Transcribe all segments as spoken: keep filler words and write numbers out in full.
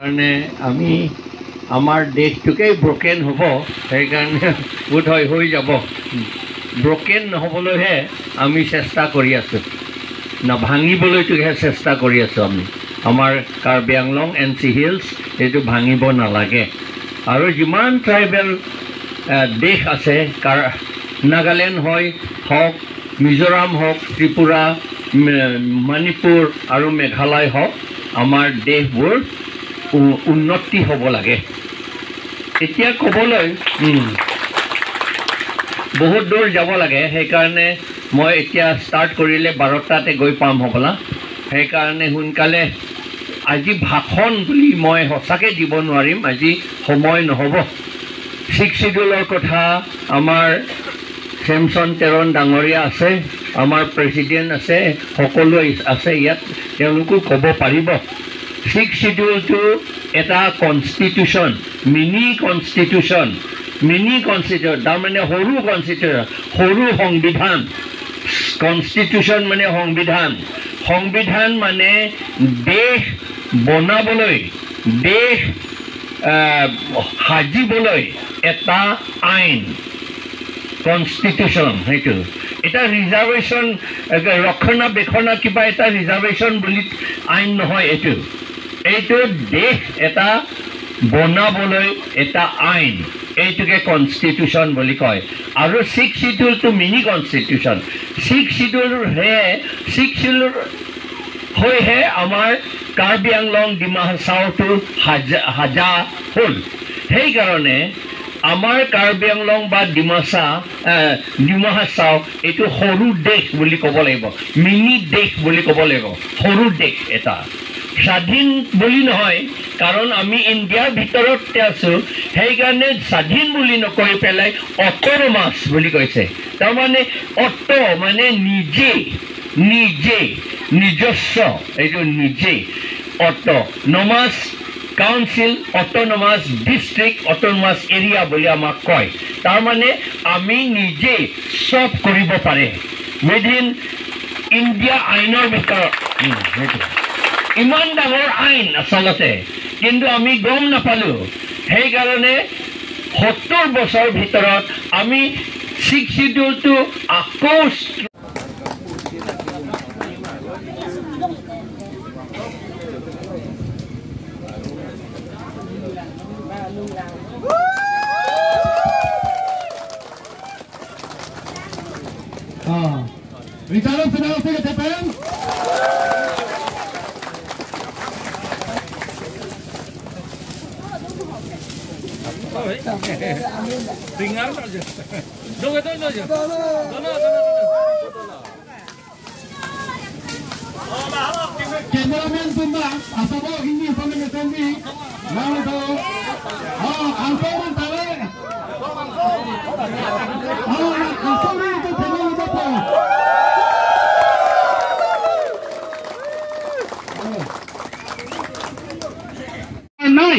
মানে আমি আমাৰ দেশটোকেই ব্ৰকেন হ'ব, সেইকাৰণে বোধহয় হৈ যাব। ব্ৰকেন নহ'বলৈহে আমি চেষ্টা কৰি আছোঁ, না ভাঙিবলৈটোহে চেষ্টা কৰি আছোঁ আমি। আমাৰ কাৰ্বি আংলং এন চি হিলছ এইটো ভাঙিব নালাগে। আৰু যিমান ট্ৰাইবেল, আহ, দেশ আছে, কাৰ-, নাগালেণ্ড হয় হওক, মিজোৰাম হওক, ত্ৰিপুৰা, মে-, মণিপুৰ আৰু মেঘালয় হওক, আমাৰ দেশবোৰ উ-, উন্নতি হ'ব লাগে। এতিয়া ক'বলৈ, উম, বহুত দূৰ যাব লাগে, সেইকাৰণে মই এতিয়া ষ্টাৰ্ট কৰিলে বাৰটাতে গৈ পাম হ'বলা। সেইকাৰণে সোনকালে আজি ভাষণ বুলি মই সঁচাকে দিব নোৱাৰিম, আজি সময় নহ'ব। ছিক্স শ্বিডিউলৰ কথা আমাৰ ছেমছন তেৰণ ডাঙৰীয়া আছে, আমাৰ প্ৰেচিডেণ্ট আছে, সকলো আছে ইয়াত, তেওঁলোকো ক'ব পাৰিব। ছিক্স শ্বিডিউলটো এটা constitution, mini constitution, mini constitution, তাৰমানে সৰু কনষ্টিটিউচন, সৰু সংবিধান। কনষ্টিটিউচন মানে সংবিধান, সংবিধান মানে দেশ বনাবলৈ, দেশ, আহ, সাজিবলৈ এটা আইন, কনষ্টিটিউচন সেইটো। এটা ৰিজাৰ্ভেশ্যন, এটা ৰক্ষণাবেক্ষণৰ কিবা এটা ৰিজাৰ্ভেশ্যন বুলি আইন নহয় এইটো। এইটো দেশ এটা বনাবলৈ এটা আইন, এইটোকে কনষ্টিটিউচন বুলি কয়। আৰু ছিক্স শ্বিডিউলটো মিনি কনষ্টিটিউচন। ছিক্স শ্বিডিউল হে, ছিক্স শ্বিডিউল হৈহে আমাৰ কাৰ্বি আংলং ডিমা হাছাওটো সাজা, সাজা হ'ল। সেইকাৰণে আমাৰ কাৰ্বি আংলং বা ডিমাচা, আহ, ডিমা হাছাও এইটো সৰু দেশ বুলি ক'ব লাগিব, মিনি দেশ বুলি ক'ব লাগিব, সৰু দেশ এটা। স্বাধীন বুলি নহয়, কাৰণ আমি ইণ্ডিয়াৰ ভিতৰতে আছো, সেইকাৰণে স্বাধীন বুলি নকৈ পেলাই অট'নমাছ বুলি কৈছে। তাৰমানে অট' মানে নিজে, নিজে, নিজস্ব, এইটো নিজে। Autonomous council, autonomous district, autonomous area বুলি আমাক কয়। তাৰমানে আমি নিজে চব কৰিব পাৰে উইডিন ইণ্ডিয়া আইনৰ ভিতৰত। উম, সেইটো। ইমান ডাঙৰ আইন আচলতে, কিন্তু আমি গম নাপালো। সেইকাৰণে সত্তৰ বছৰ ভিতৰত আমি ছিক্স শ্বিডিউলটো আকৌ Ah. Richard, saudara saya katakan. Dengar saja. Dona, dona, dona. Dona, dona, dona. Cameraman pun ba, asal bawa ini, apa namanya, Sandy? Lalu tu, oh, angkau pun tarik. Oh, angkau ni tu cameraman apa? নাই,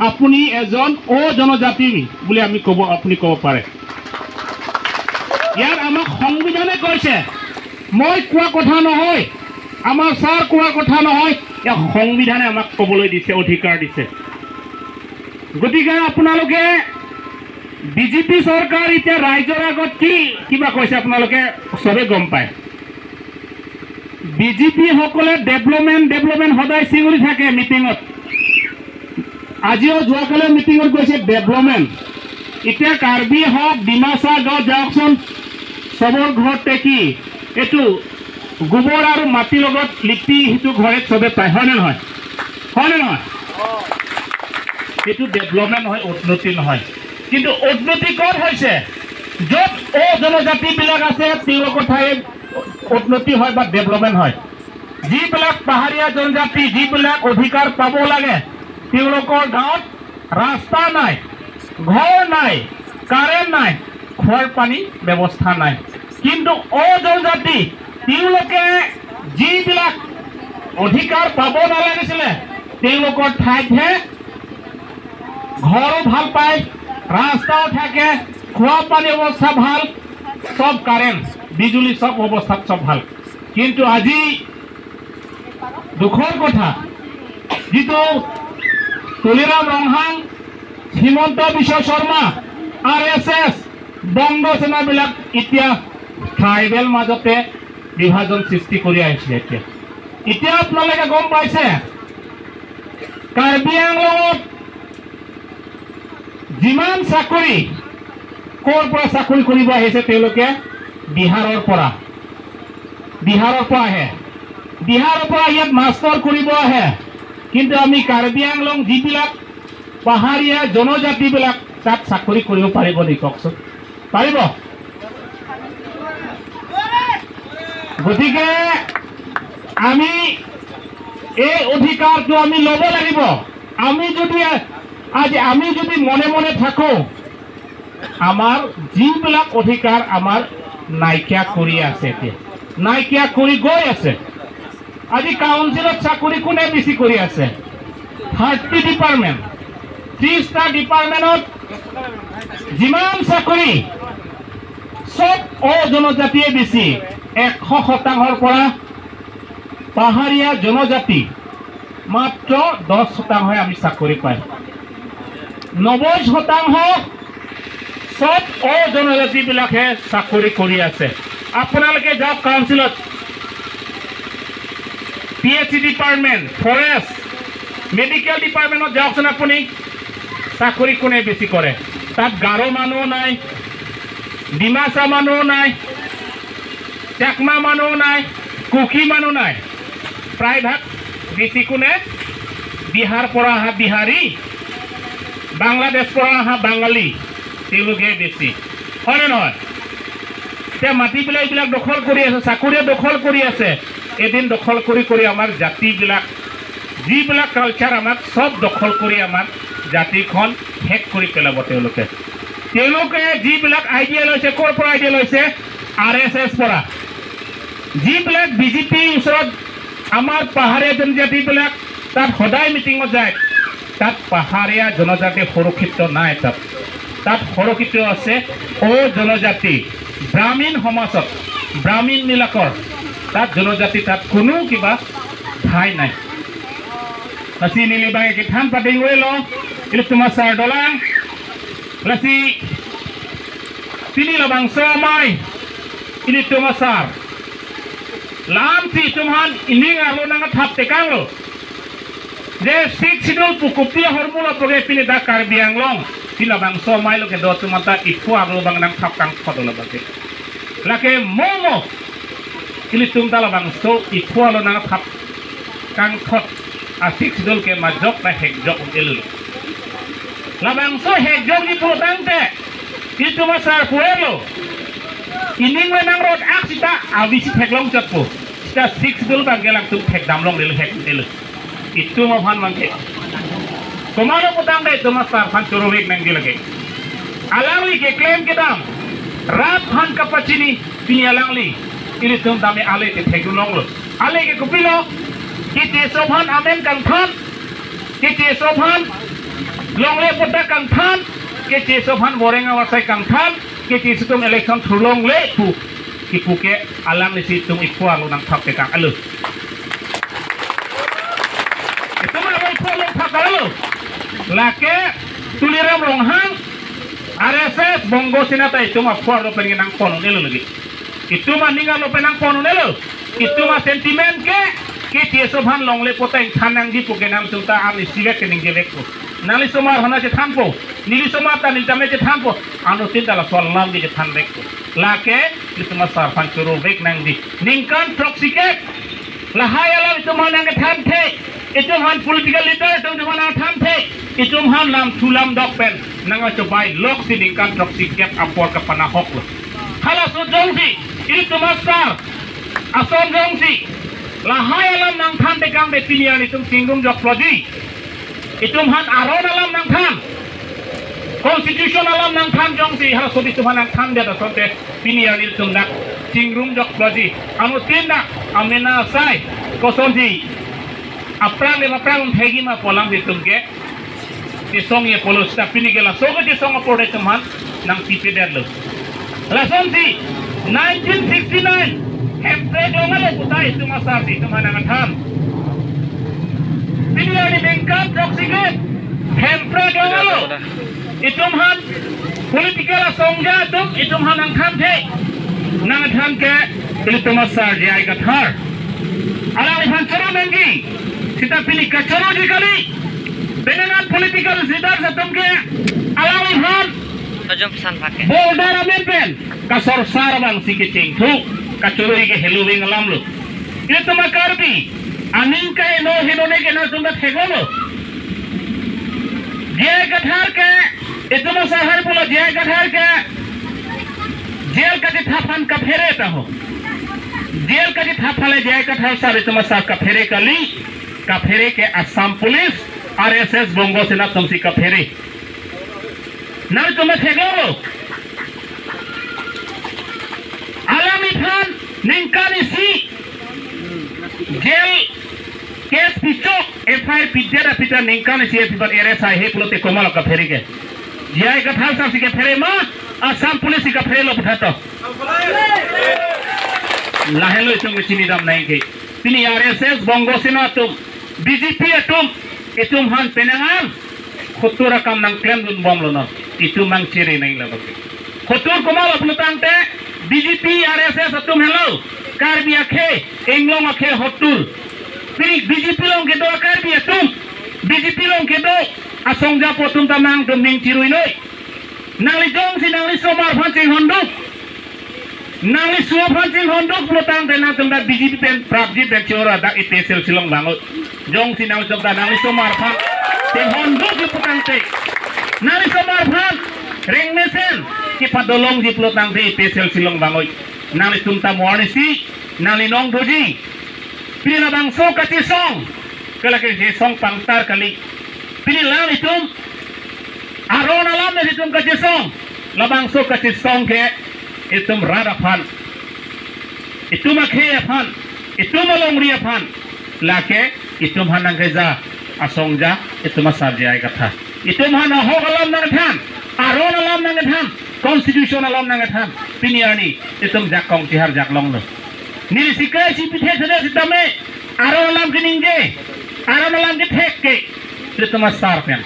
আপুনি এজন অ জনজাতি বুলি আমি ক'ব, আপুনি ক'ব পাৰে। ইয়াত আমাক সংবিধানে কৈছে, মই কোৱা কথা নহয়, আমাৰ ছাৰ কোৱা কথা নহয়, ইয়াক সংবিধানে আমাক ক'বলৈ দিছে, অধিকাৰ দিছে। গতিকে আপোনালোকে বিজেপি চৰকাৰ এতিয়া ৰাইজৰ আগত কি কিবা কৈছে আপোনালোকে চবে গম পায়। বিজেপি সকলে ডেভেলপমেণ্ট, ডেভেলপমেণ্ট সদায় চিঞৰি থাকে মিটিঙত। আজিও যোৱাকালি মিটিঙত কৈছে ডেভেলপমেণ্ট। এতিয়া কাৰ্বি হওক, ডিমাচা গাঁৱত যাওকচোন, চবৰ ঘৰত টেকি, এইটো গোবৰ আৰু মাটিৰ লগত লিপি, সেইটো ঘৰে চবে পায়, হয়নে নহয়? হয়নে নহয়? এইটো ডেভেলপমেণ্ট নহয়, উন্নতি নহয়। কিন্তু উন্নতি ক'ত হৈছে? য'ত অ জনজাতিবিলাক আছে, তেওঁলোকৰ ঠাইত উন্নতি হয় বা ডেভেলপমেণ্ট হয়। যিবিলাক পাহাৰীয়া জনজাতি, যিবিলাক অধিকাৰ পাব লাগে, তেওঁলোকৰ গাঁৱত ৰাস্তা নাই, ঘৰ নাই, কাৰেণ্ট নাই, খোৱাৰ পানী ব্যৱস্থা নাই। কিন্তু অ জনজাতি, তেওঁলোকে যিবিলাক অধিকাৰ পাব নালাগিছিলে, তেওঁলোকৰ ঠাইতহে ঘৰো ভাল পায়, ৰাস্তাও থাকে, খোৱা পানী অৱস্থা ভাল, চব কাৰেণ্ট, বিজুলী, চব অৱস্থাত চব ভাল। কিন্তু আজি দুখৰ কথা, যিটো তুলিৰাম ৰংহাং, হিমন্ত বিশ্ব শৰ্মা, আৰ এছ এছ, বংগ সেনাবিলাক এতিয়া ট্ৰাইবেল মাজতে বিভাজন সৃষ্টি কৰি আহিছে। এতিয়া, এতিয়া আপোনালোকে গম পাইছে, কাৰ্বি আংলঙত যিমান চাকৰি, ক'ৰ পৰা চাকৰি কৰিব আহিছে তেওঁলোকে? বিহাৰৰ পৰা। বিহাৰৰ পৰা আহে। বিহাৰৰ পৰা ইয়াত মাষ্টৰ কৰিব আহে। কিন্তু আমি কাৰ্বি আংলং যিবিলাক পাহাৰীয়া জনজাতিবিলাক তাত চাকৰি কৰিব পাৰিব নেকি কওকচোন? পাৰিব? গতিকে আমি এই অধিকাৰটো আমি ল'ব লাগিব। আমি যদি আজি, আমি যদি মনে মনে থাকো, আমাৰ যিবিলাক অধিকাৰ আমাৰ নাইকিয়া কৰি আছে, এতিয়া নাইকিয়া কৰি গৈ আছে। আজি কাউন্সিলত চাকৰি কোনে বেছি কৰি আছে? থাৰ্টি ডিপাৰ্টমেণ্ট, ত্ৰিশটা ডিপাৰ্টমেণ্টত যিমান চাকৰি, চব অ জনজাতিয়ে বেছি। এশ শতাংশৰ পৰা পাহাৰীয়া জনজাতি মাত্ৰ দহ শতাংশই আমি চাকৰি পায়। নব্বৈ শতাংশ চব অ জনজাতিবিলাকে চাকৰি কৰি আছে। আপোনালোকে যাওক কাউন্সিলত, P H E department, forest, medical ডিপাৰ্টমেণ্টত যাওকচোন আপুনি, চাকৰি কোনে বেছি কৰে? তাত গাৰো মানুহ নাই, ডিমাচা মানুহ নাই, চাকমা মানুহ নাই, কুকি মানুহ নাই। প্ৰায়ভাগ বেছি কোনে? বিহাৰ পৰা অহা বিহাৰী, বাংলাদেশ পৰা অহা বাঙালী, তেওঁলোকে বেছি। হয়নে নহয়? এতিয়া মাটিবিলাক এইবিলাক দখল কৰি আছে, চাকৰিয়ে দখল কৰি আছে। এদিন দখল কৰি কৰি আমাৰ জাতিবিলাক, যিবিলাক কালচাৰ আমাক চব দখল কৰি আমাৰ জাতিখন শেষ কৰি পেলাব তেওঁলোকে। তেওঁলোকে যিবিলাক আইডিয়া লৈছে, ক'ৰ পৰা আইডিয়া লৈছে? আৰ এছ এছ পৰা। যিবিলাক বিজেপিৰ ওচৰত আমাৰ পাহাৰীয়া জনজাতিবিলাক তাত সদায় মিটিঙত যায়, তাত পাহাৰীয়া জনজাতি সুৰক্ষিত নাই। তাত, তাত সুৰক্ষিত আছে অ জনজাতি, ব্ৰাহ্মণ সমাজত, ব্ৰাহ্মণবিলাকৰ তাত জনজাতি তাত কোনো কিবা ঠাই নাই। Lasi neli bang kethan pading welo, ilitum asar dolang. Lasi pini labangso amei, ilitum asar, lamsi itum aphan ining arlo nangthap tekanglo. Je Sixth Schedule pu kopi ahormu lo puke pini dak Karbi Anglong, pini labangso amei lo kedo atum anta iphu arlo abang nangthap kangthot lo abangke. Lake momo, ilitum ta labangso iphu arlo nangthap kangthot a Sixth Schedule ke majok na hekjok un-elo. Labangso hekjokji pu tangte, itum asar puelo. Ining le nangrot ak sita abisi theklong chotpo. Sita Sixth Schedule abangke alangtum thekdam longlelo, hek un-elo. Itum aphan abangke. Komatlo pu tangte itum asar aphan chorovek nangji lake. Alangli keklem kedam, rat aphan kapachini, pini alangli ilitum tame ale kethekdun longlo. Ale ke kopilo? Kecheso aphan amen kangthan, kecheso aphan longle patta kangthan, kecheso aphan boreng avarsai kangthan, kecheso atum election thurlongle pu, kipu ke alanglisi itum iphu arlo nangthap tekang alo. Itum arlo iphu arlo thap kang alo. Lake Tuliram Ronghang, R S S, Bongo Sena ta itum aphu arlo pen nangpon un-elo lagi. Itum aning arlo pen nangpon un-elo. Itum a-sentiment ke, kecheso aphan longle patta ingthan nangji pu ke nangtum ta arni sivek ke ningjevekpo. Nangli somar hona chethanpo. Neli somar ta neli tame chethanpo. Anuttin ta laso alam ke chethanvekpo. Lake, itum asar aphan chorovek nangji. Ningkan throksiket. Lahai alam itum aphan nangkethanthe. Itum aphan political leader atum itum aphan nangthanthe. Itum aphan lamthu lamdok pen nangkachobai loksi ningkan throksiket apor kapanahoklo. Halaso jongsi, itum asar ason jongsi lahai alam nangthan tekang te pini arni itum chingrum jokploji. Itum aphan aron alam nangthan, constitution alam nangthan jongsi halaso itum aphan nangthandet asonte pini arni itum dak chingrum jokploji. Anuttin dak amena asai kosonsi aphrang le aphrang thegi ma pu alam itum ke chesongji apotlo, seta pini ke laso kechesong apor itum aphan nangpipedetlo. Lasonsi nineteen sixty-nine hemprek longle puta itum asarsi itum aphan nangthan. Pini arni ningkan throksiket Hemphrek longlo. Itum aphan political asongja atum, itum aphan nangthan the. Nangthan ke ilitum asar J I Kathar. Alangliphan choro nangji. Seta pini kachoroji kali. Penang an political leaders atum ke alangliphan Tojom pesan pakai. Border amen pen kasorsar abang si kechengthu, kachoro ke helo wing alam lo. Ilitum a-Karbi aning kaheno henone ke nangtum ta theklonglo. J I Kathar ke, itum asar hai pulo J I Kathar ke jail kachethap aphan kaphere ta ho. Jail kachethap aphan le J I Kathar sar itum asar kaphere kali, kaphere ke Assam Police, R S S, Bongo Sena atum si kaphere. Nangtum ta theklonglo. Alangliphan ningkan isi jail case pichok, F I R pidet aphi ta ningkan isi aphi aphan arrest hai he pulote komatlo kaphere ke? J I Kathar sar si kaphere ma, Assam Police si kapherelo pu tha to? Lahelo itum ke chinidam nangji ke. Pini R S S, Bongo Sena atum, B J P atum, itum aphan penang an hotur akam nangklemdunbomlo non. Itum nangchere nangji labang ke. Hotur komatlo pulo tangte B J P R S S atum helo Karbi akhei, inglong akhei hotur. Pini B J P along kedo Karbi atum, B J P along kedo asongja apo atum ta nangtum ning chiruinoi. Nangli jongsi nangli somar aphan chinghonduk, nangli su aphan chinghonduk pulo tangte nangtum ta B J P pen prapjin pen choro dak A P H L C along vangoi. Jongsi nangtum ta nangli somar aphan chinghondukji pulo tangte, nangli somar aphan rengmesen kepadolongji pulo tangte A P H L C along vangoi. Nanglitum ta mo arnisi nangli nong doji. Pini labangso kachesong, ke lake chesong pangtar kali. Pini alanglitum aron alam le itum kachesong, labangso kachesong ke itum rat aphan, itum akhei aphan, itum alongri aphan, lake itum aphan nangkeja asongja itum asar J I Kathar. Itum aphan ahok alam nangthan, aron alam nangthan, constitution alam nangthan. Pini arni itum jakong chihar jaklonglo. Neli sikai si pithek theda sitame, aron alam keningje, aron alam kethek ke, itum asar pen,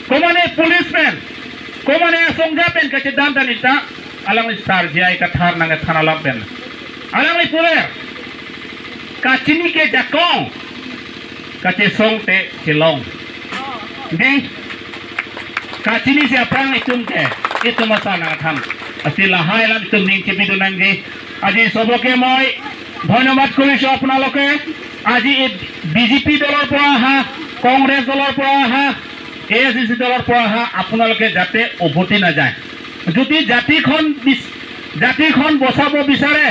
komane police pen, komane asongja pen kachedam ta neta, alangli sar J I Kathar nangthan alam pen. Alangli puler, kachini ke jakong, kachesong te chelong. Dei, kachinisi aphrang itum ke, itum asar nangthan. Lasi lahai alam itum ning chepidun nangji. আজি চবকে মই ধন্যবাদ কৰিছো আপোনালোকে। আজি এই বিজেপি দলৰ পৰা অহা, কংগ্ৰেছ দলৰ পৰা অহা, এ আই চি চি দলৰ পৰা অহা আপোনালোকে যাতে উভতি নাযায়। যদি জাতিখন বিচ-, জাতিখন বচাব বিচাৰে,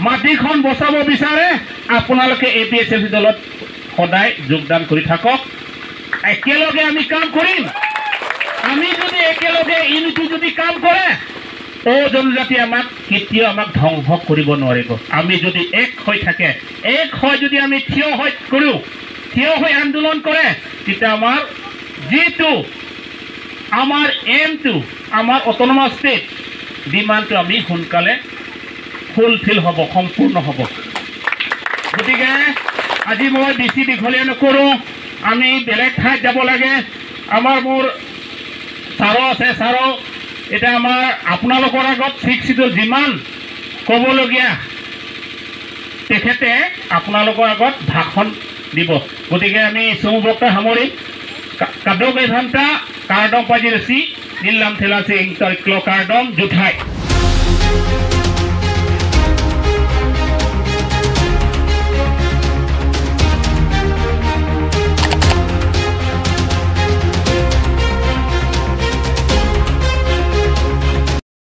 মাটিখন বচাব বিচাৰে, আপোনালোকে এ পি এইচ এল চি দলত সদায় যোগদান কৰি থাকক। একেলগে আমি কাম কৰিম। আমি যদি একেলগে ইউনিটি যদি কাম কৰে, অ জনজাতি আমাক কেতিয়াও আমাক ধ্বংস কৰিব নোৱাৰিব। আমি যদি এক হৈ থাকে, এক হৈ যদি আমি থিয় হৈ কৰোঁ, থিয় হৈ আন্দোলন কৰে, তেতিয়া আমাৰ যিটো আমাৰ এইমটো, আমাৰ অট'নমাছ ষ্টেট ডিমাণ্ডটো আমি সোনকালে ফুলফিল হ'ব, সম্পূৰ্ণ হ'ব। গতিকে আজি মই বেছি দীঘলীয়া নকৰোঁ, আমি বেলেগ ঠাইত যাব লাগে। আমাৰ মোৰ ছাৰো আছে, ছাৰো এতিয়া আমাৰ আপোনালোকৰ আগত ছিক্স শ্বিডিউল যিমান ক'বলগীয়া তেখেতে আপোনালোকৰ আগত ভাষণ দিব। গতিকে আমি চমু বক্তৃতা সামৰিম। Ka-, kadokave aphanta kardom pajirsi, neli lam thelang si ingtar klo kardom, juthai.